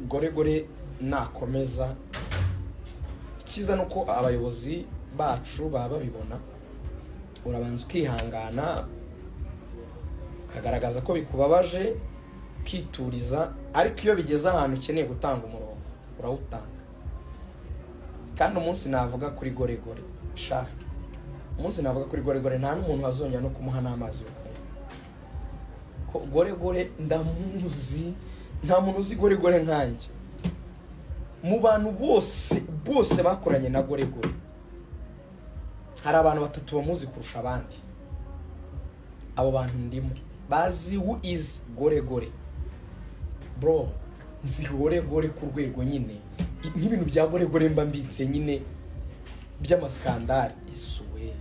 Gore nakomeza. Icyiza ni uko abayobozi bacu baba babibona. Urabanza ukihangana, ukagaragaza ko bikubabaje, ukituriza, ariko iyo bigeze ahantu ukeneye gutanga umurongo, urawutanga. Kandi umunsi navuga kuri Goregore sha, umunsi navuga kuri Goregore, nta n'umuntu wazongera no kumuha n'amazi yo kunywa. Ko Goregore ndamuzi, nta muntu uzi Goregore nkanjye. Mu bantu bose bose bakoranye na Goregore, hari abantu batatu bamuzi kurusha abandi. Abo bantu ndimo, bazi who is Goregore. Bro, nzi Goregore ku rwego nyine nk'ibintu bya Goregore mba mbitse nyine by'amaskandari isuwe.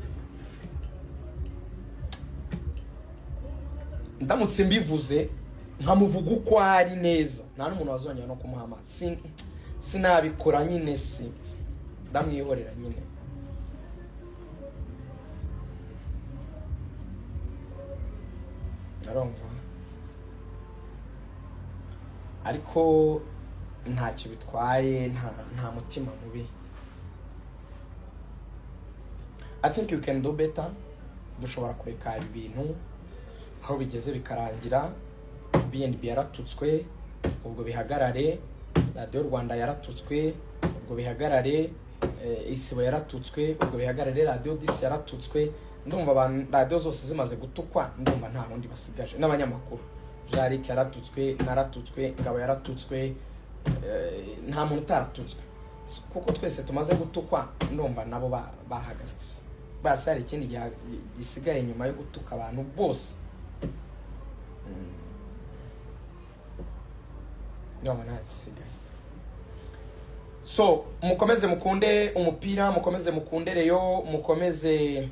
Ndamutse mbivuze nkamuvuga uko ari neza, nta n'umuntu wazongera no kumuha amazi. Sinabikora nyine, si ndamwihorera nyine. Arumva, ariko ntacyo bitwaye, nta mutima mubi. I think you can do better. Dushobora kureka ibi bintu aho bigeze bikarangira. BNB yaratutswe, ubwo bihagarare. Radiyo Rwanda yaratutswe, ubwo bihagarare. Isibo yaratutswe, ubwo bihagarare. Radiyo 10 yaratutswe. Ndumva abantu radiyo zose zimaze gutukwa, ndumva nta wundi basigaje. N'abanyamakuru, Jarike yaratutswe, naratutswe, Ngabo yaratutswe, nta muntu utaratutswe. Kuko twese tumaze gutukwa, ndumva nabo bahagaritse. Basi hari ikindi gisigaye nyuma yo gutuka abantu bose? Ndumva nta gisigaye. So mukomeze mukunde umupira, mukomeze mukunde Rayon, mukomeze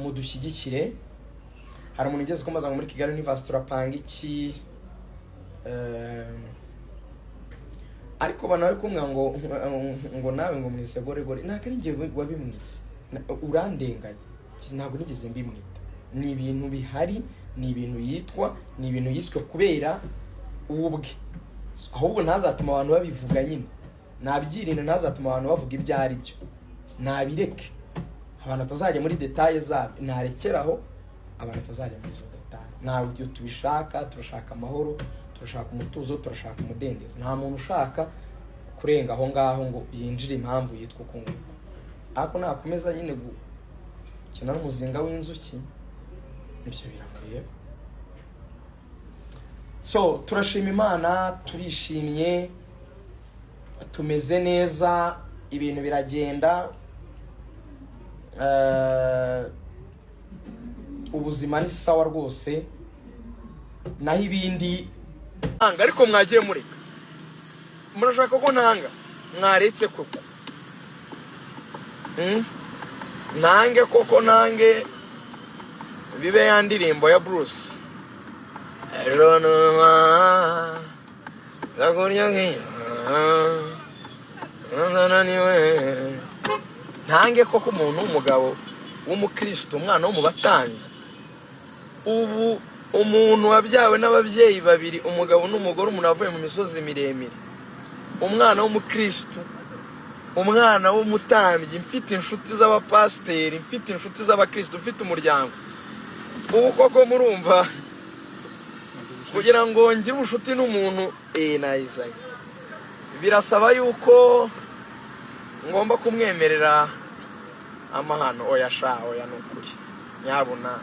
mudushyigikire. Hari umuntu ugeze kumbaza ngo muri Kigali Universe turapanga iki? Ariko abantu bari kumwe ngo nawe ngo mwise Goregore, ntabwo ari njye wabimwise. Urandenganya, ntabwo nigeze mbimwita. Ni ibintu bihari, ni ibintu yitwa, ni ibintu yiswe kubera ubwe. Ahubwo ntazatuma abantu babivuga nyine, nabyirinda, ntazatuma abantu bavuga ibyo ari byo, nabireke, abantu batazajya muri détails zabyo. Narekeraho, abantu batazajya muri izo détails. Ntabwo tubishaka. Turashaka amahoro, turashaka umutuzo, turashaka umudendezo. Nta muntu ushaka kurenga aho ngaho ngo yinjire impamvu yitwa uku nguku. Ariko nakomeza nyine gukina n'umuzinga w'inzuki, ibyo biramureba. So turashima Imana, turishimye, tumeze neza, ibintu biragenda. Ubuzima ni sawa rwose. Naho ibindi ntanga, ariko mwagiye mureka. Murashaka ko ntanga? Mwaretse koko. Nange koko nange bibe ya ndirimbo ya Bruce: "Ejo numa nzakurya nananiwe." Ntange koko, umuntu w'umugabo w'umukristo, umwana wo mu batambyi, ubu umuntu wabyawe n'ababyeyi babiri, umugabo n'umugore, umuntu wavuye mu misozi miremire, umwana w'umukristo, umwana w'umutambyi, mfite inshuti z'abapasiteri, mfite inshuti z'abakristo, mfite umuryango, ubu koko murumva kugira ngo ngire ubucuti n'umuntu nayizanye, birasaba yuko ngomba kumwemerera amahano? Oya sha, oya, ni ukuri. Nyabuna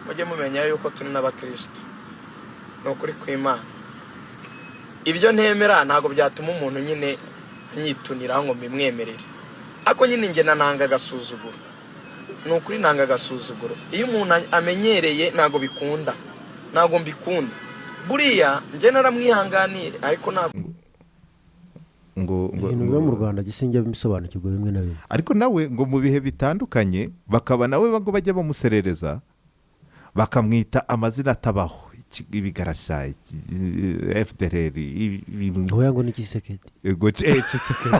mujye mumenya yuko turi n'abakristo, ni ukuri kw'Imana. Ibyo ntemera ntabwo byatuma umuntu nyine anyituniraho ngo mbimwemerere. Ariko nyine njye nanga agasuzuguro, ni ukuri, nanga agasuzuguro. Iyo umuntu amenyereye, ntabwo bikunda, ntabwo mbikunda. Buriya njye naramwihanganiye, ariko ntabwo ngo Ibintu biba mu Rwanda gisinjya bisobanukirwa bimwe na bimwe. Ariko nawe ngo mu bihe bitandukanye bakaba nawe ngo bajya bamuserereza, bakamwita amazina atabaho, ibigarasha, FDLR, ibintu. Oya, ngo ni Tshisekedi. Ego, Tshisekedi.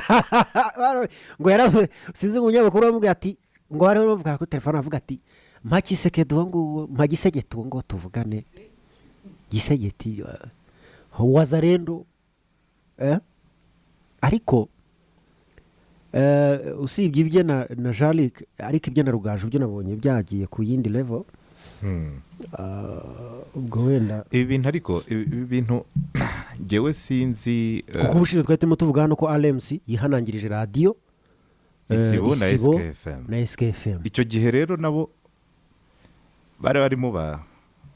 Ngo yaravuze, sinzi, ngo umunyamakuru bamubwira ati, ngo hariho bavuga kuri telefone, avuga ati: "Mpa Tshisekedi uwo nguwo, mpa Gisegeti uwo nguwo tuvugane." Tshisekedi wazalendo, eh? Ariko usibye ibye na Jean-Luc, ariko ibye na Rugaju byo nabonye byagiye ku yindi level. Ubwo wenda Ibi bintu, ariko ibi bintu ngewe sinzi kuko ubushize twari turimo tuvuga hano ko RMC yihanangirije radiyo Isibo na Isibo SKFM. Na SKFM. Icyo gihe rero nabo bari barimo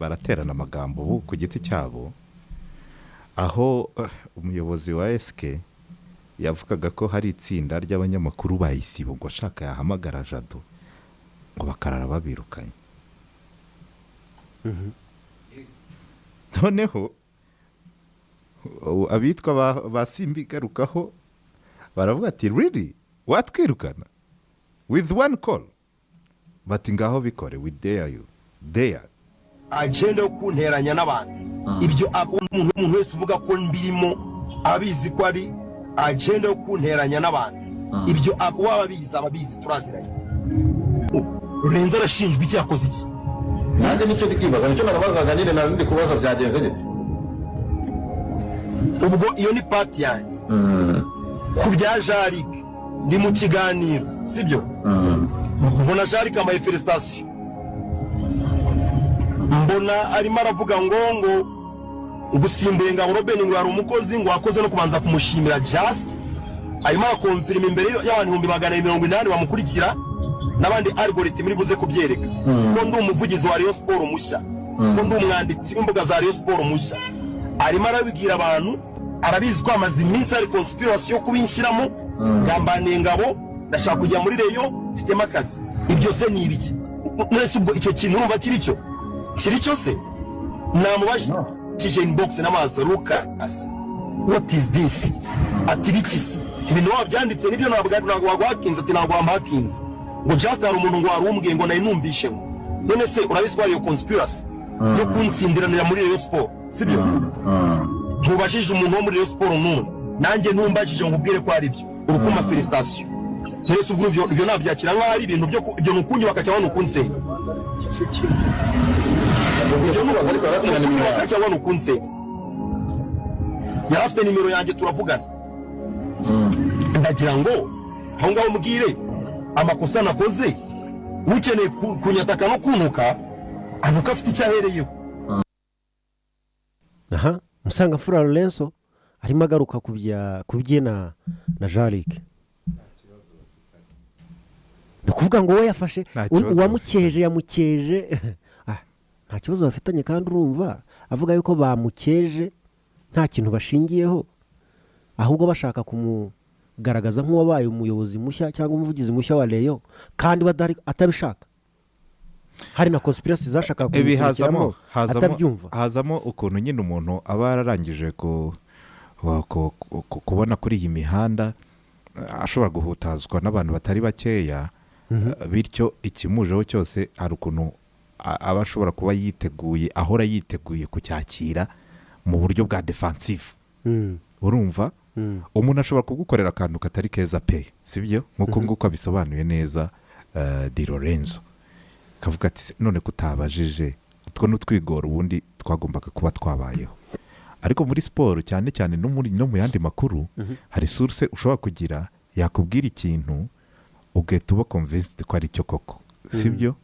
baraterana amagambo ubu ku giti cyabo, aho umuyobozi wa SK yavugaga ko hari itsinda ry'abanyamakuru ba Isibo ngo ashaka yahamagara Jado ngo bakarara babirukanye. Noneho abitwa ba Simbigarukaho baravuga ati: "Really, watwirukana with one call?" Bati: "Ngaho bikore, we dare you, dare." Agenda yo kunteranya n'abantu, ibyo umuntu wese uvuga ko mbirimo abizi ko ari agenda yo kunteranya n'abantu. Ibyo waba abizi, aba abizi, turaziranye. Rurenze arashinjwa iki? Yakoze iki? Nanjye nicyo ndi kwibaza, nicyo nabazaga nyine, nari ndi kubaza byagenze gute. Ubwo iyo ni part yanjye. Ku bya Jarike, ndi mu kiganiro, sibyo? Mbona Jarike amaye félicitations, mbona arimo aravuga ngo gusimbuye Ngabo Robeni, ngo yari umukozi, ngo wakoze no kubanza kumushimira. Just arimo araconfirma imbere y'abantu 280,000 bamukurikira n'abandi, algorithm iri buze kubyereka ko ndi umuvugizi wa Rayon Sport mushya, ko ndi umwanditsi w'imbuga za Rayon Sport mushya. Arimo arabibwira abantu, arabizi ko amaze iminsi hari conspiracy yo kubinshyiramo, ngambaniye Ngabo, ndashaka kujya muri Rayon, mfitemo akazi. Ibyo se ni ibiki? Mwese ubwo icyo kintu urumva kiri cyo, kiri cyo se? Namubajije inbox n'amazi: "Lucas, what is this?" Ati: "Biki se? Ibintu wabyanditse nibyo? Ntabwo waguhakinze." Ati: "Ntabwo wamuhakinze." Ngo just hari umuntu ngo wari umbwiye ngo nari numvishe. Ngo none se urabizi ko hari iyo conspiracy yo kunsindiranira muri Rayon Sport, sibyo? Ntubajije umuntu wo muri Rayon Sport n'umwe, nanjye ntumbajije ngo ubwire ko ari byo. Urukuma félicitation. Mbese ubwo ibyo nabyakira nk'aho ari ibintu byo ibyo ni ukunyubaka cyangwa ni ukunsenya? Ibyo nubaga, ariko yari afite na nimero yawe. Cyangwa ni ukunsenya? Yari afite nimero yanjye, turavugana. Ndagira ngo aho ngaho mbwire amakosa nakoze. Ukeneye kunyataka no kuntuka, anuka afite icyo ahereyeho. Aha Musangamfura Lorenzo arimo agaruka ku bye na Jean-Luc. Ni ukuvuga ngo we yafashe Nta kibazo. Uwamukeje yamukeje. Nta kibazo bafitanye, kandi urumva avuga yuko bamukeje nta kintu bashingiyeho, ahubwo bashaka kumugaragaza nk'uwabaye umuyobozi mushya cyangwa umuvugizi mushya wa Rayon, kandi badahari, atabishaka. Hari na conspiracy zashakaga Ibi hazamo kumusurikiramo hazamo atabyumva. Hazamo ukuntu nyine umuntu aba yararangije kubona kuri iyi mihanda ashobora guhutazwa n'abantu batari bakeya, bityo ikimujeho cyose hari ukuntu aba ashobora kuba yiteguye, ahora yiteguye kucyakira mu buryo bwa defensive. Urumva, umuntu ashobora kugukorera akantu katari keza pe, sibyo? Nk'uko nguko abisobanuye neza Di Lorenzo, kavuga ati: "Se, none ko utabajije?" Utwo n'utwigora ubundi twagombaga kuba twabayeho, ariko muri siporo cyane cyane no mu yandi makuru hari source ushobora kugira yakubwira ikintu ugahita uba convinced ko ari cyo koko, sibyo?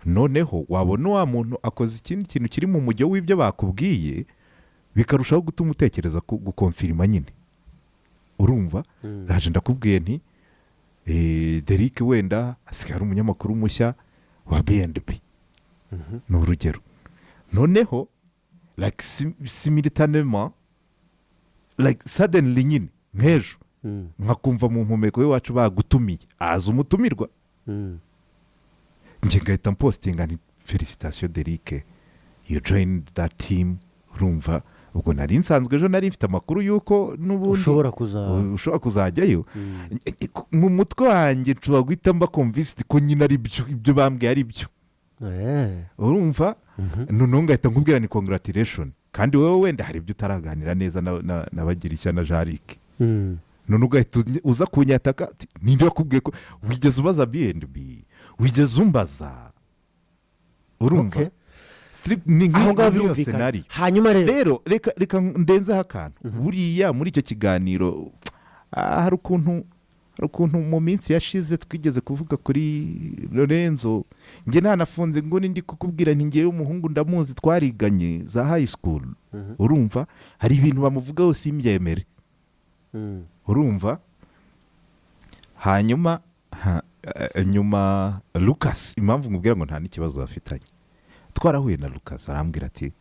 Noneho wabona wa muntu akoze ikindi kintu kiri mu mujyo w'ibyo bakubwiye, bikarushaho gutuma utekereza guconfirma nyine. Urumva, ndaje ndakubwiye nti Derek wenda asigaye ari umunyamakuru mushya wa B&B, ni urugero. Noneho like simultanément, like suddenly nyine nk'ejo nkakumva mu mpumeko y'iwacu bagutumiye aza umutumirwa, njye ngahita mpostinga nti: "Félicitations Derek, you joined that team." Urumva, ubwo nari nsanzwe ejo nari mfite amakuru y'uko n'ubundi ushobora kuza ushobora kuzajyayo. Mu mutwe wanjye nshobora guhita mba convinced ko nyine ari byo, ibyo bambwiye ari byo. Urumva, noneho ngahita nkubwira ni congratulation, kandi wowe wenda hari ibyo utaraganira neza na Bagirishya na Jarike. None ugahita uza kunyataka ati: "Ninde wakubwiye ko wigeze ubaza B&B, wigeze umbaza?" Urumva? Okay. Ni Aho ngaho nk'iyo birumvikana. scenario. Hanyuma rero, Rero reka ndenzeho akantu. Buriya muri icyo kiganiro, hari ukuntu mu minsi yashize twigeze kuvuga kuri Lorenzo, njye ntanafunze ngo ndi kukubwira nti ngewe umuhungu ndamuzi, twariganye za high school, urumva hari ibintu bamuvugaho simbyemere. Urumva, hanyuma nyuma Lucas, impamvu nkubwira ngo nta n'ikibazo bafitanye, twarahuye na Lucas, arambwira ati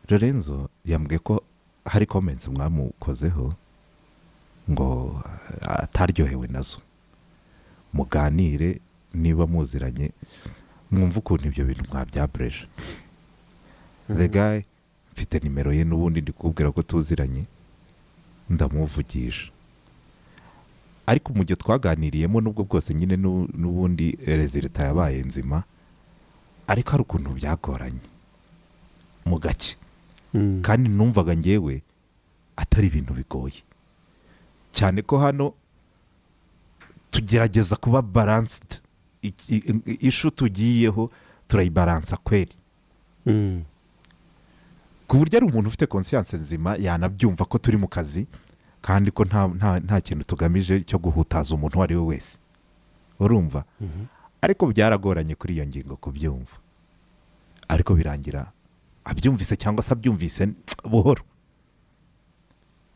Lorenzo yambwiye ko hari comments mwamukozeho ngo ataryohewe nazo, muganire niba muziranye, mwumve ukuntu ibyo bintu mwabyabureje. The guy, mfite nimero ye n'ubundi, ndi kukubwira ko tuziranye, ndamuvugisha. Ariko mu gihe twaganiriyemo, nubwo bwose nyine n'ubundi résultat yabaye nzima, ariko hari ukuntu byagoranye mu gake. Kandi numvaga ngewe atari ibintu bigoye cyane, ko hano tugerageza kuba balanced. Issue tugiyeho turayibaransa kweri, ku buryo ari umuntu ufite conscience nzima yanabyumva ko turi mu kazi, kandi ko nta kintu tugamije cyo guhutaza umuntu uwo ari we wese, urumva. Ariko byaragoranye kuri iyo ngingo kubyumva, ariko birangira abyumvise cyangwa se abyumvise buhoro,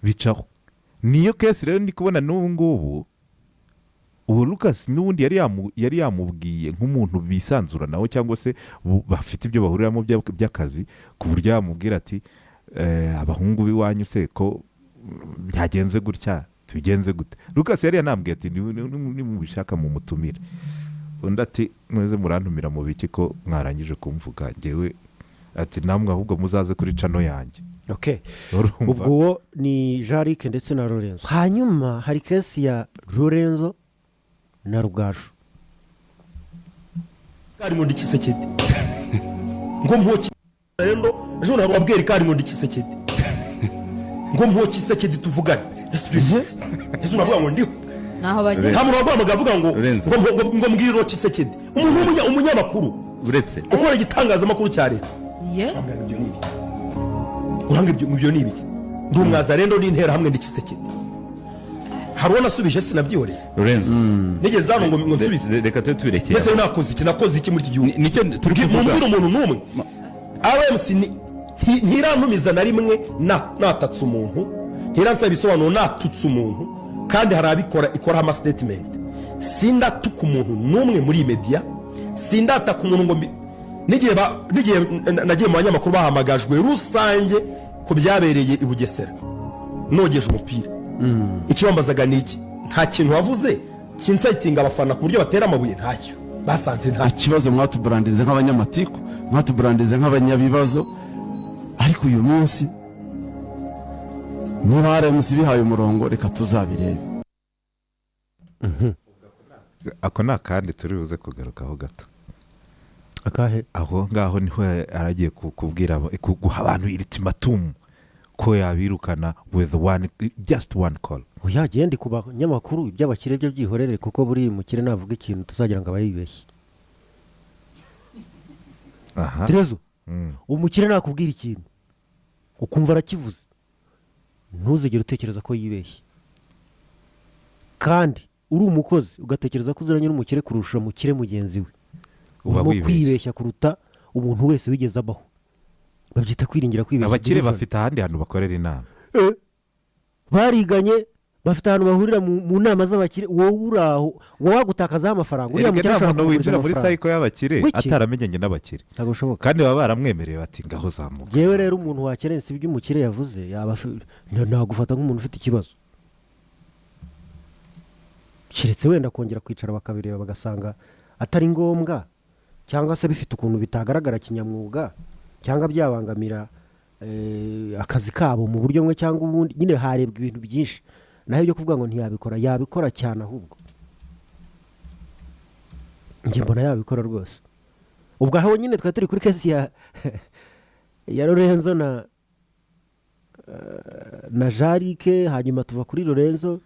bicaho. Niyo case rero ndi kubona n'ubu ngubu. Uwo Lucas n'ubundi yari yamubwiye nk'umuntu bisanzura nawe, cyangwa se bafite ibyo bahuriramo by'akazi, ku buryo yamubwira ati abahungu b'iwanyu se ko byagenze gutya, tubigenze gute? Lucas yari yanambwiye ati nimubishaka mumutumire. Undi ati mweze murantumira mu biki ko mwarangije kumvuga ngewe? Ati namwe ahubwo muzaze kuri channel yanjye. Urumva? Ubwo uwo ni Jean ndetse na Lorenzo. Hanyuma hari case ya Lorenzo na Rugaju. Kari ngo ndi Tshisekedi, ngo mpoki rero ejo ntabwo wabwira kari ngo ndi Tshisekedi, ngo mpoki Tshisekedi tuvugane. Ese uravuga ngo ndiho? Naho bageze. Nta muntu waguhamagaye avuga ngo Lorenzo. ngo mbwira Tshisekedi, umuntu umunyamakuru Uretse ukora igitangazamakuru cya leta. Ye. Uranga ibyo ni ibiki? Uranga ibyo ni ibiki? Ndi umwazarendo n'interahamwe, ndi Tshisekedi. Hari uwo nasubije? Sinabyihoreye. Lorenzo. Nigeze hano ngo nsubize? Reka tube tubirekeye. Mbese nakoze iki? Nakoze iki muri iki gihugu? Nicyo turi kuvuga. Mumbwire umuntu n'umwe. RMC ntirantumiza na rimwe natatse umuntu, ntiransaba ibisobanuro natutse umuntu, kandi hari abikora ikoraho ama statement. Sindatuka umuntu n'umwe muri iyi media, sindataka umuntu ngo n'igihe nagiye mu banyamakuru bahamagajwe rusange ku byabereye i Bugesera nogeje umupira, icyo bambazaga ni iki? Nta kintu wavuze kinsayitinga abafana ku buryo batera amabuye. Ntacyo basanze, ntacyo. Ikibazo, mwatuburandize nk'abanyamatiku, mwatuburandize nk'abanyabibazo, ariko uyu munsi niba RMC bihaye umurongo, reka tuzabirebe. Ako ni akandi turi buze kugarukaho gato. Akahe? Aho ngaho niho aragiye kubwira guha abantu ultimatum ko yabirukana with one, just one call. Oya, genda ku banyamakuru, iby'abakire byo byihorere, kuko buri mukire navuga ikintu tuzagira ngo aba yibeshye. Aha. Terezo, umukire nakubwira ikintu ukumva arakivuze, ntuzigere utekereza ko yibeshye. Kandi uri umukozi ugatekereza ko uziranye n'umukire kurusha umukire mugenzi we, Uba urimo wibeshye. kwibeshya kuruta umuntu wese wigeze abaho. Babyita kwiringira kwibeshya. Abakire Delusion. bafite ahandi hantu bakorera inama. Bariganye, bafite ahantu bahurira mu nama z'abakire. Wowe uri aho, wowe wagutakazaho amafaranga, uriya Erega mukire nta ashobora muntu kukuguriza winjira muri amafaranga. sayiko y'abakire Wiki? ataramenyanye n'abakire. Ntabwo bishoboka. Kandi baba baramwemereye bati ngaho zamuka. Yewe rero, umuntu wakerensa ibyo umukire yavuze yaba nagufata nk'umuntu ufite ikibazo, keretse wenda kongera kwicara bakabireba, bagasanga atari ngombwa, cyangwa se bifite ukuntu bitagaragara kinyamwuga, cyangwa byabangamira akazi kabo mu buryo bumwe cyangwa ubundi. Nyine harebwa ibintu byinshi. Naho ibyo kuvuga ngo ntiyabikora, yabikora cyane. Ahubwo njye mbona yabikora rwose. Ubwo aho nyine twari turi kuri case ya Lorenzo na Jarike, hanyuma tuva kuri Lorenzo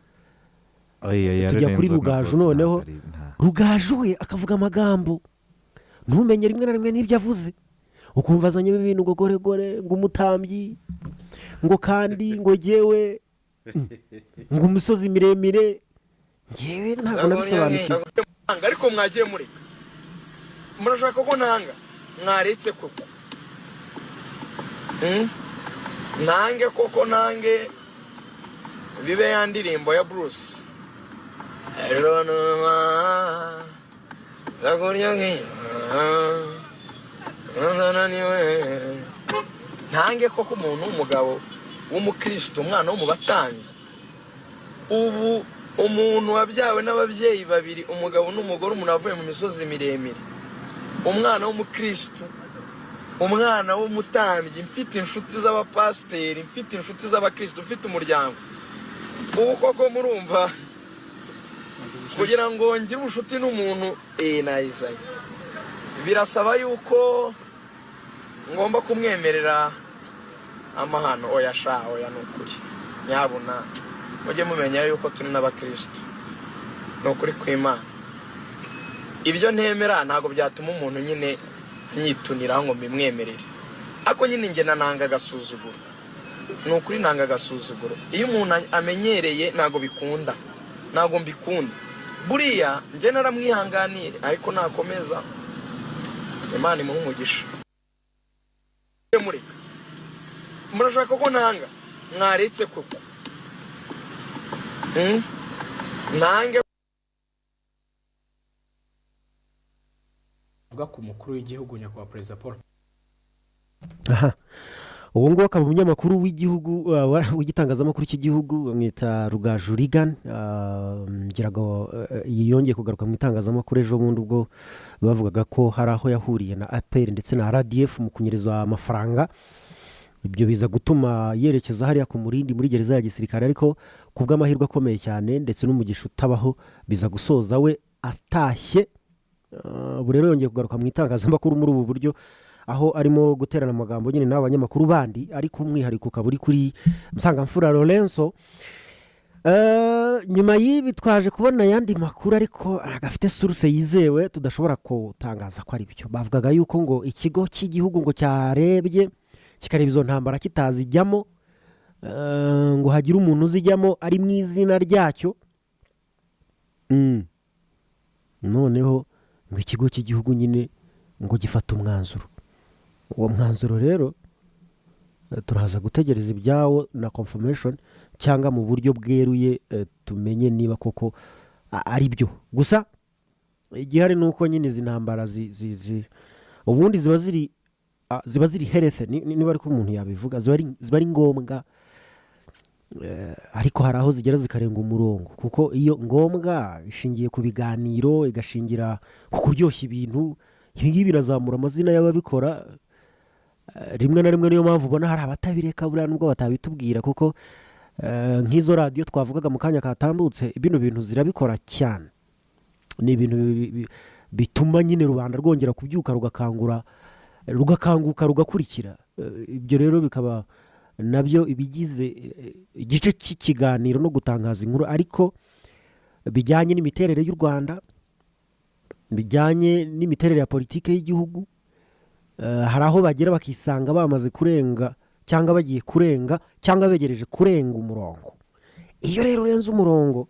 Oya, ya tujya kuri Lorenzo na Rugaju. Boss. Noneho ntabwo Rugaju we akavuga amagambo ntumenye rimwe na rimwe n'ibyo avuze. Ukumva azanyemo ibintu ngo goregore, ngo umutambyi, ngo kandi ngo jyewe, ngo imisozi miremire. Ngewe ntabwo nabisobanukiwe. Ariko mwagiye mureka, murashaka ko ntanga, mwaretse koko. Nange koko, nange bibe ya ndirimbo ya Bruce: "Ejo numa nzakurya nananiwe." Ntange koko umuntu w'umugabo w'umukristo, umwana wo mu batambyi, ubu umuntu wabyawe n'ababyeyi babiri, umugabo n'umugore, umuntu wavuye mu misozi miremire, umwana w'umukristo, umwana w'umutambyi, mfite inshuti z'abapasiteri, mfite inshuti z'abakristo, mfite umuryango. Ubu koko murumva kugira ngo ngire ubucuti n'umuntu nayizanye, birasaba yuko ngomba kumwemerera amahano? Oya sha, oya, ni ukuri. Nyabuna mujye mumenya yuko turi n'abakristo, ni ukuri kw'Imana. Ibyo ntemera ntabwo byatuma umuntu nyine anyituniraho ngo mbimwemerere. Ariko nyine njye nanga agasuzuguro, ni ukuri, nanga agasuzuguro. Iyo umuntu amenyereye ntabwo bikunda, ntabwo mbikunda. Buriya njye naramwihanganiye, ariko nakomeza, Imana imuhe umugisha. Mureka, murashaka ko ntanga, mwaretse koko. Nange Avuga ku mukuru w'igihugu, nyakubahwa Perezida Paul Aha, uwo nguwo akaba umunyamakuru w'igihugu, w'igitangazamakuru cy'igihugu, bamwita Rugaju Reagan. Ngira ngo yongeye kugaruka mu itangazamakuru ejo bundi ubwo bavugaga ko hari aho yahuriye na APR ndetse na RDF mu kunyereza amafaranga. Ibyo biza gutuma yerekeza hariya ku Murindi muri gereza ya gisirikare, ariko ku bw'amahirwe akomeye cyane ndetse n'umugisha utabaho, biza gusoza we atashye. Ubu rero yongeye kugaruka mu itangazamakuru muri ubu buryo, aho arimo guterana amagambo nyine n'aba banyamakuru bandi, ariko umwihariko ukaba uri kuri Musangamfura Lorenzo. Nyuma y'ibi twaje kubona ayandi makuru, ariko agafite source yizewe tudashobora gutangaza ko ari byo. Bavugaga yuko ngo ikigo cy'igihugu ngo cyarebye, kikareba izo ntambara kitazijyamo, ngo hagire umuntu uzijyamo ari mu izina ryacyo. Noneho ngo ikigo cy'igihugu nyine ngo gifata umwanzuro. Uwo mwanzuro rero, turaza gutegereza ibyawo na confirmation cyangwa mu buryo bweruye, tumenye niba koko ari byo. Gusa igihari ni uko nyine izi ntambara ubundi ziba ziri healthy, niba ariko umuntu yabivuga, ziba ari ngombwa. Ariko hari aho zigera zikarenga umurongo, kuko iyo ngombwa ishingiye ku biganiro, igashingira ku kuryoshya ibintu. Ibi ngibi birazamura amazina y'ababikora. Rimwe na rimwe niyo mpamvu ubona hari abatabireka buriya, nubwo batabitubwira, kuko nk'izo radiyo twavugaga mu kanya katambutse, bino bintu zirabikora cyane. Ni ibintu bituma nyine rubanda rwongera kubyuka, rugakangura, rugakanguka, rugakurikira. Ibyo rero bikaba nabyo ibigize igice cy'ikiganiro no gutangaza inkuru, ariko bijyanye n'imiterere y'u Rwanda, bijyanye n'imiterere ya politiki y'igihugu. Hari aho bagera bakisanga bamaze kurenga, cyangwa bagiye kurenga, cyangwa begereje kurenga umurongo. Iyo rero urenze umurongo,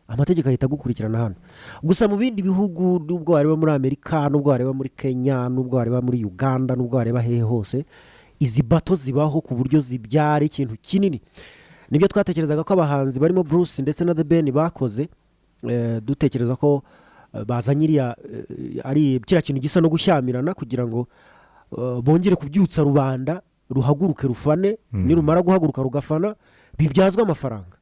amategeko ahita agukurikirana hano. Gusa mu bindi bihugu, nubwo wareba muri Amerika, nubwo wareba muri Kenya, nubwo wareba muri Uganda, nubwo wareba hehe hose, izi battle zibaho ku buryo zibyara ikintu kinini. Nibyo twatekerezaga ko abahanzi barimo Bruce ndetse na The Ben bakoze, dutekereza ko bazanye iriya, ari kiriya kintu gisa no gushyamirana kugira ngo bongere kubyutsa rubanda, ruhaguruke rufane. Nirumara guhaguruka rugafana, bibyazwe amafaranga.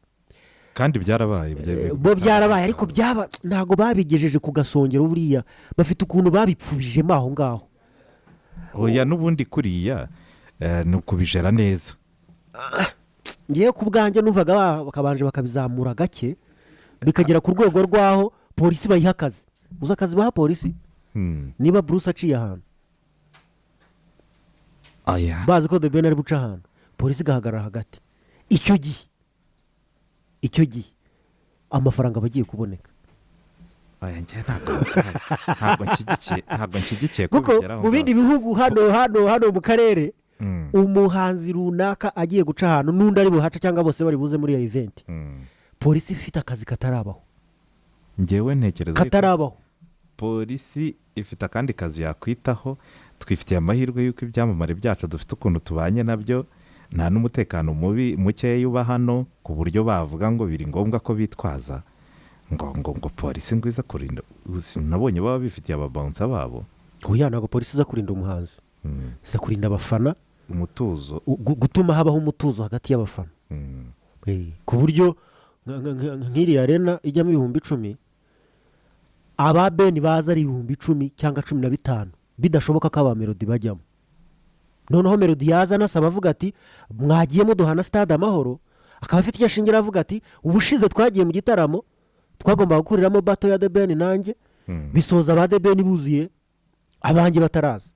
Kandi byarabaye. Bo byarabaye, ariko byaba ntabwo babigejeje ku gasongero. Buriya bafite ukuntu babipfubijemo aho ngaho. Oya, n'ubundi kuriya ni ukubijera neza. Ngewe ku bwanjye numvaga bakabanje bakabizamura gake, bikagera ku rwego rw'aho polisi bayiha akazi. Uzi akazi baha polisi? Niba Bruce aciye ahantu, Aya. bazi ko The Ben ari buca ahantu, polisi igahagarara hagati, icyo gihe amafaranga aba agiye kuboneka. Oya, njye ntabwo nshyigikiye ko Kuko bigera aho mu bindi ngaho. bihugu hano mu karere, umuhanzi runaka agiye guca ahantu n'undi ari buhaca cyangwa bose bari buze muri iyo event, polisi ifite akazi katarabaho. Njyewe ntekereza yuko Katarabaho. polisi ifite akandi kazi yakwitaho. Twifitiye amahirwe y'uko ibyamamare byacu dufite ukuntu tubanye nabyo, nta n'umutekano mubi mukeya uba hano ku buryo bavuga ngo biri ngombwa ko bitwaza ngo polisi ngo iza kurinda. Nabonye baba bifitiye aba bouncer babo. Oya, ntabwo polisi iza kurinda umuhanzi, iza kurinda abafana. Umutuzo. Gutuma habaho umutuzo hagati y'abafana. Ku buryo nk'iriya arena ijyamo 10,000, aba Ben baza ari 10,000 cyangwa 15,000, bidashoboka ko aba Melody bajyamo. Noneho Melody yaza anasaba avuga ati: "Mwagiye muduhana Stade Amahoro," akaba afite icyo ashingira avuga ati: "Ubushize twagiye mu gitaramo twagombaga gukuriramo battle ya The Ben nanjye, bisoza aba The Ben buzuye, abanjye bataraza."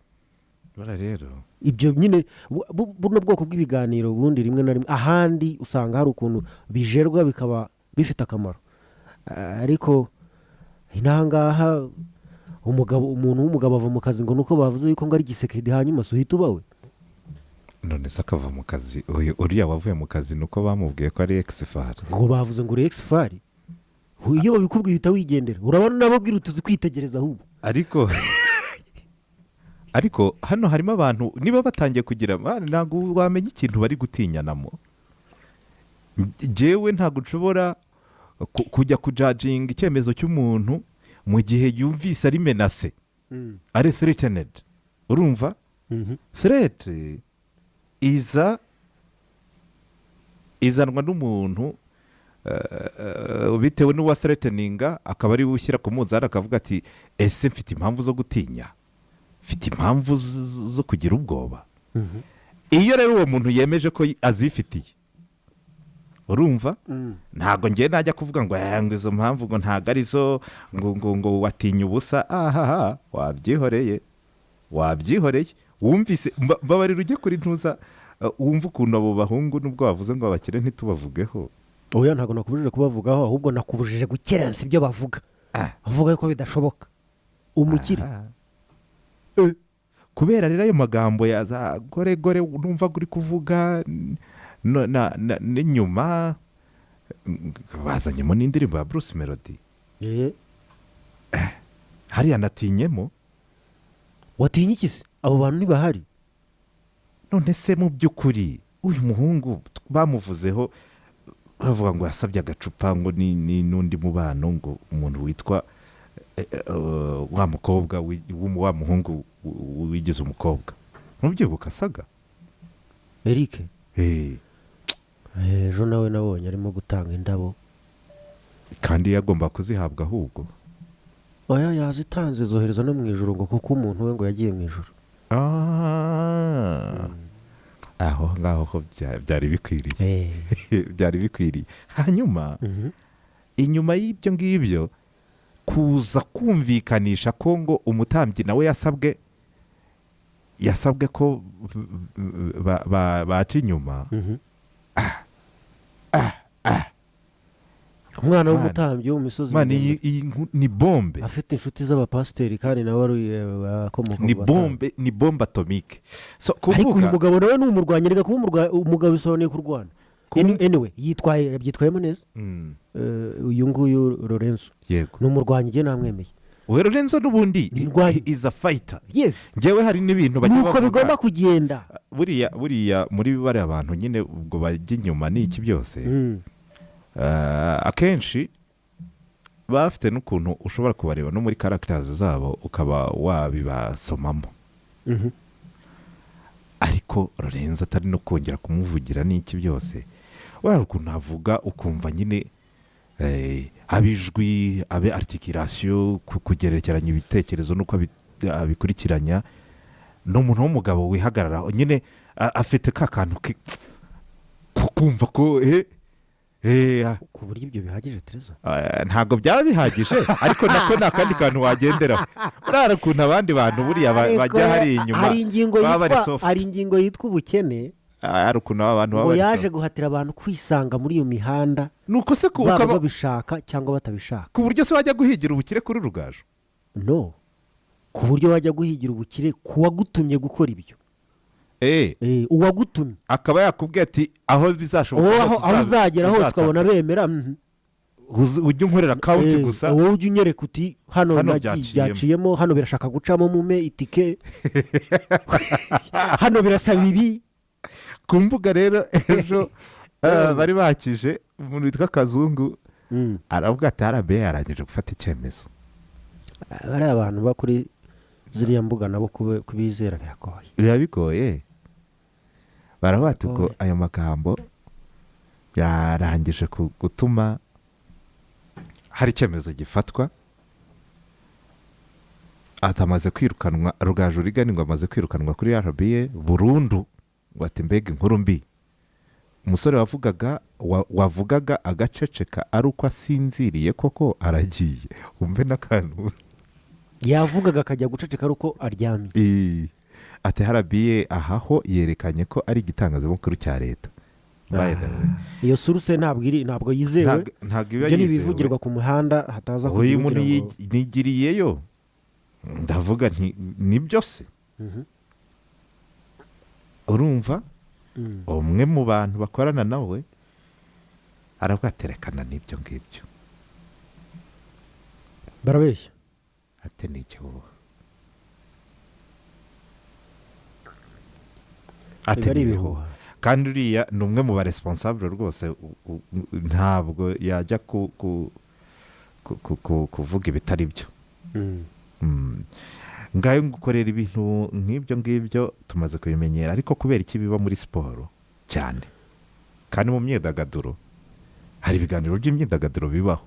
Buriya rero Ibyo nyine buno bwoko bw'ibiganiro, ubundi rimwe na rimwe ahandi usanga hari ukuntu bijerwa bikaba bifite akamaro. Ariko inahangaha umugabo, umuntu w'umugabo ava mu kazi ngo nuko bavuze yuko ngo ari Tshisekedi, hanyuma si uhita uba we. None se akava mu kazi, uyu uriya wavuye mu kazi ni uko bamubwiye ko ari ex-FAR? Ngo bavuze ngo uri ex-FAR, iyo babikubwiye uhita wigendera. Urabona nababwira utuzi kwitegereza ahubwo. Ariko hano harimo abantu niba batangiye kugira, man, ntabwo wamenya ikintu bari gutinyanamo. Njyewe ntabwo nshobora kujya kujudginga icyemezo cy'umuntu mu gihe yumvise ari menacé, ari threatened. Urumva, threat iza izanwa n'umuntu bitewe n'uwa threateninga, akaba ari we ushyira ku munzani akavuga ati: "Ese mfite impamvu zo gutinya? Mfite impamvu zo kugira ubwoba?" Iyo rero uwo muntu yemeje ko azifitiye, urumva, ntabwo ngiye najya kuvuga ngo ngo izo mpamvu ngo ntabwo arizo, ngo watinye ubusa. Ahaha, wabyihoreye, wabyihoreye. Wumvise, mbabarira ujye kuri ntuza, wumve ukuntu abo bahungu, nubwo bavuze ngo abakire ntitubavugeho. Oya, ntabwo nakubujije kubavugaho, ahubwo nakubujije gukerensa ibyo bavuga, bavuga ko bidashoboka umukire. Aha. Kubera rero ayo magambo ya za gore gore numva uri kuvuga n'inyuma bazanyemo n'indirimbo ya Bruce Melody. Hariya natinyemo. Watinye iki se? Abo bantu ntibahari. None se mu by'ukuri uyu muhungu bamuvuzeho bavuga ngo yasabye agacupa ngo ni n'undi mubano, ngo umuntu witwa wa mukobwa wa muhungu wigize umukobwa, ntubyibuka saga? Eric? Eh. Ejo nawe nabonye arimo gutanga indabo. Kandi yagomba kuzihabwa ahubwo. Oya, yazitanze, zohereza no mu ijoro, ngo kuko umuntu we ngo yagiye mu ijoro. Ah. Aho ngaho ho byari bikwiriye, byari bikwiriye. Hanyuma inyuma y'ibyo ngibyo kuza kumvikanisha ko ngo umutambyi nawe yasabwe ko baca inyuma. Umwana Man. w'umutambyi wo mu misozi Man, miremire. Iyi ni bombe. Afite inshuti z'abapasiteri kandi nawe ari akomoka mu Ni batambyi. bombe, ni bombe atomique. So Ariko uyu kuvuga mugabo nawe ni umurwanyi. Reka, kuba umugabo bisobanuye kurwana. Anyway, yitwaye, yabyitwayemo neza. Uyu nguyu Lorenzo ni umurwanyi, njye namwemeye. We Lorenzo n'ubundi Ni indwanyi. Is a fighter. Yes. Njyewe hari n'ibintu bajya Nuko bavuga. bigomba kugenda. Buriya muri bariya bantu nyine ubwo bajya inyuma n'iki byose, akenshi baba bafite n'ukuntu ushobora kubareba no muri characters zabo ukaba wabibasomamo. Ariko Lorenzo atari no kongera kumuvugira n'iki byose, wari ukuntu avuga ukumva nyine haba ijwi, abe articulation, kugerekeranya ibitekerezo n'uko abikurikiranya. Ni umuntu w'umugabo wihagarara nyine, afite ka kantu ko kumva ko Ku buryo ibyo bihagije, Tereza? Ntabwo byaba bihagije, ariko nako ni akandi kantu wagenderaho. Buriya ukuntu abandi bantu buriya bajya hariya inyuma Hari ingingo baba bari yitwa soft. Hari ingingo yitwa ubukene. Hari ukuntu aba bantu Ngo baba yaje bari guhatira abantu kwisanga muri iyo mihanda, nuko se baba ukaba babishaka cyangwa batabishaka. Ku buryo se wajya guhigira ubukire kuri Rugaju? No ku buryo wajya guhigira ubukire ku wagutumye gukora ibyo. Uwagutumye akaba yakubwiye ati aho bizashoboka wowe hose aho uzagera hose uzataka. Ukabona bemera. Ujye unkorera account gusa. Wowe ujye unyereka uti hano Hano nagiye, byaciyemo. Byaciyemo, hano birashaka gucamo, mume itike, hano birasaba ibi. Ku mbuga rero ejo bari bakije umuntu witwa Kazungu, aravuga ati RBA yarangije gufata icyemezo. Bariya abantu ba kuri ziriya mbuga nabo kubizera biragoye. Biba bigoye. Baravuga ati ubwo Bigoye. ayo magambo yarangije gutuma hari icyemezo gifatwa, atamaze kwirukanwa Rugaju Reagan, ngo amaze kwirukanwa kuri RBA burundu. Ngo ati mbega inkuru mbi, umusore wavugaga wavugaga agaceceka ari uko asinziriye koko aragiye. Wumve n'akantu. Yavugaga akajya guceceka ari uko aryamye. Ati RBA ahaho yerekanye ko ari igitangazamakuru cya leta. By the way, Iyo source ntabwo iri, ntabwo yizewe. Ntabwo iba Ibyo ni yizewe. ibivugirwa ku muhanda, hataza Uyu kugira muntu ugira ngo nigiriyeyo, ndavuga nti nibyo se? Urumva, umwe mu bantu bakorana nawe aravuga ati rekana n'ibyo ngibyo. Barabeshya. Ati ni igihuha, ati Biba ari ni ibihuha. ibihuha. Kandi uriya ni umwe mu ba responsable rwose, ntabwo yajya kuvuga ibitari byo. Ngayo ngukorera ibintu nk'ibyo ngibyo tumaze kubimenyera, ariko kubera iki biba muri siporo cyane kandi mu myidagaduro? Hari ibiganiro by'imyidagaduro bibaho,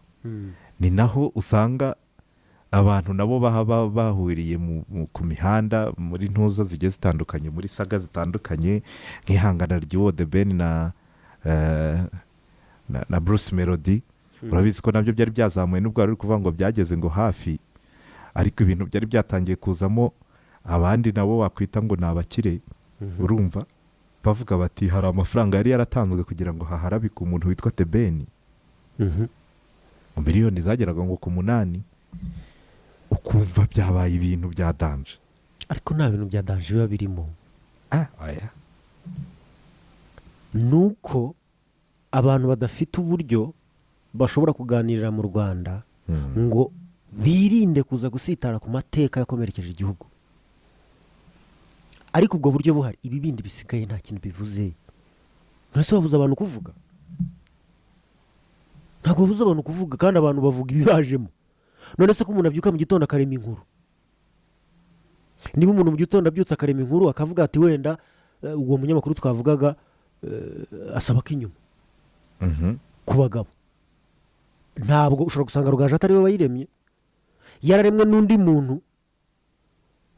ni naho usanga abantu nabo baba bahuriye ku mihanda, muri ntuza zigiye zitandukanye, muri saga zitandukanye, nk'ihangana ry'uwo The Ben na Bruce Melody. Urabizi ko nabyo byari byazamuye, nubwo wari uri kuvuga ngo byageze ngo hafi, ariko ibintu byari byatangiye kuzamo abandi nabo wakwita ngo ni abakire. Urumva bavuga bati hari amafaranga yari yaratanzwe kugira ngo haharabike umuntu witwa The Ben, miliyoni zageraga ngo ku 8, ukumva byabaye ibintu bya danger. Ariko nta bintu bya danger biba birimo. Ah, oya. Nuko abantu badafite uburyo bashobora kuganirira mu Rwanda ngo birinde kuza gusitara ku mateka yakomerekeje igihugu. Ariko ubwo buryo buhari, ibi bindi bisigaye nta kintu bivuze. Ntese babuza abantu kuvuga? Ntabwo babuza abantu kuvuga, kandi abantu bavuga ibibajemo. None se ko umuntu abyuka mu gitondo akarema inkuru? Niba umuntu mu gitondo abyutse akarema inkuru, akavuga ati wenda uwo munyamakuru twavugaga asaba ko inyuma ku bagabo, ntabwo ushobora gusanga Rugaju atari we wayiremye, yararemwe n'undi muntu.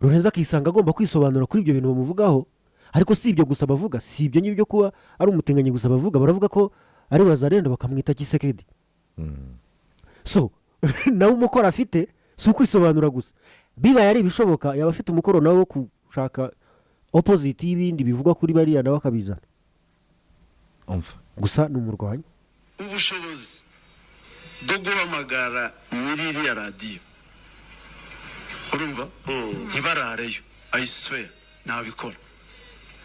Lorenzo akisanga agomba kwisobanura kuri ibyo bintu bamuvugaho. Ariko si ibyo gusa bavuga, si ibyo ngibyo kuba ari umutinganyi gusa bavuga, baravuga ko ari wazalendo, bakamwita Tshisekedi. So nawe umukoro afite si ukwisobanura gusa. Bibaye ari ibishoboka, yaba afite umukoro nawe wo gushaka opposite y'ibindi bivugwa kuri bariya, nawe akabizana. Umva. Gusa ni umurwanyi. Ubushobozi bwo guhamagara nyiri iriya radiyo, urumva, ntibarareyo, I swear nabikora,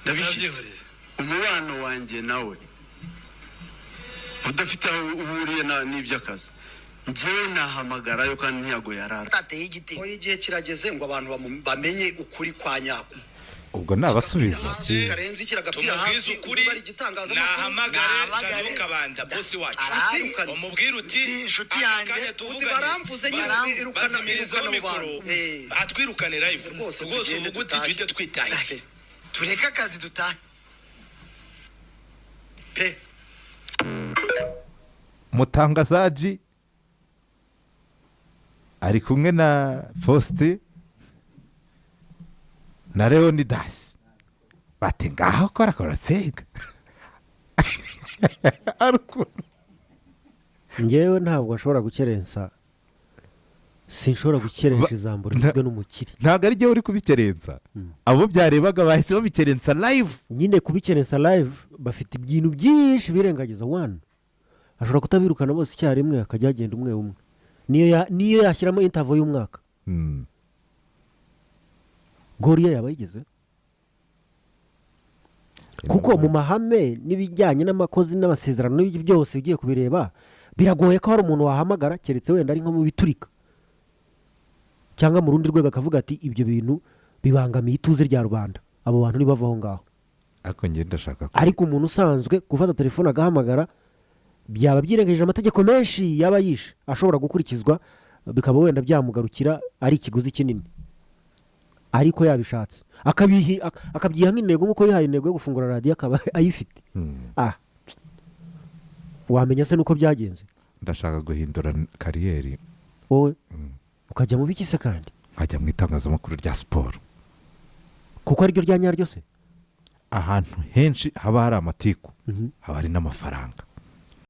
ndabifite. Umubano wanjye nawe udafite aho uhuriye n'iby'akazi, njyewe nahamagarayo kandi ntiyago yarara. Atateye igiti. Oya, igihe kirageze ngo abantu bamenye ukuri kwa nyako. Ubwo nabasubiza. Karenzi kiragapira Tumubwize hasi ukuri. ubwo ari igitangazamakuru. Nahamagare. Nahamagare. Jado Kabanda, bosi wacu. Arahari. Umubwire uti Uti, inshuti aka yanjye. kanya Uti tuvugane. baramvuze nyine, irukana Bazimirizaho irukana abo mikoro, bantu. Atwirukane live. Rwose Rwose tugende uvuga uti dutahe. duhite twitahire. Tureke akazi dutahe. Pe. Mutangazaji ari kumwe na Faustin na Leonidas, bati ngaho korakora tsenga ari ukuntu. Ngewe ntabwo ashobora gukerensa. Sinshobora gukeresha ijambo rigizwe n'umukire. Ntabwo ari jyewe uri kubikerensa, abo byarebaga bahise babikerensa live. Nyine kubikerensa live, bafite ibintu byinshi birengagiza. One, ashobora kutabirukana bose icyarimwe, akajya agenda umwe umwe, niyo yashyiramo interval y'umwaka. Goriya yaba yigeze, kuko mu mahame n'ibijyanye n'amakozi n'amasezerano n'ibyo byose ugiye kubireba, biragoye ko hari umuntu wahamagara, keretse wenda ari nko mu biturika cyangwa mu rundi rwego, akavuga ati: "Ibyo bintu bibangamiye ituze rya rubanda, abo bantu ntibava aho ngaho." Ariko njye ndashaka ko Ariko umuntu usanzwe gufata telefone agahamagara byaba byirengagije amategeko menshi yaba yishe ashobora gukurikizwa, bikaba wenda byamugarukira ari ikiguzi kinini. Ariko yabishatse akabyiha nk'intego, nk'uko yihaye intego yo gufungura radiyo akaba ayifite. Ah, wamenya se nuko byagenze? Ndashaka guhindura carrière. Wowe ukajya mu biki se kandi? Nkajya mu itangazamakuru rya siporo. Kuko ariryo rya nyaryo se? Ahantu henshi haba hari amatiku haba hari n'amafaranga.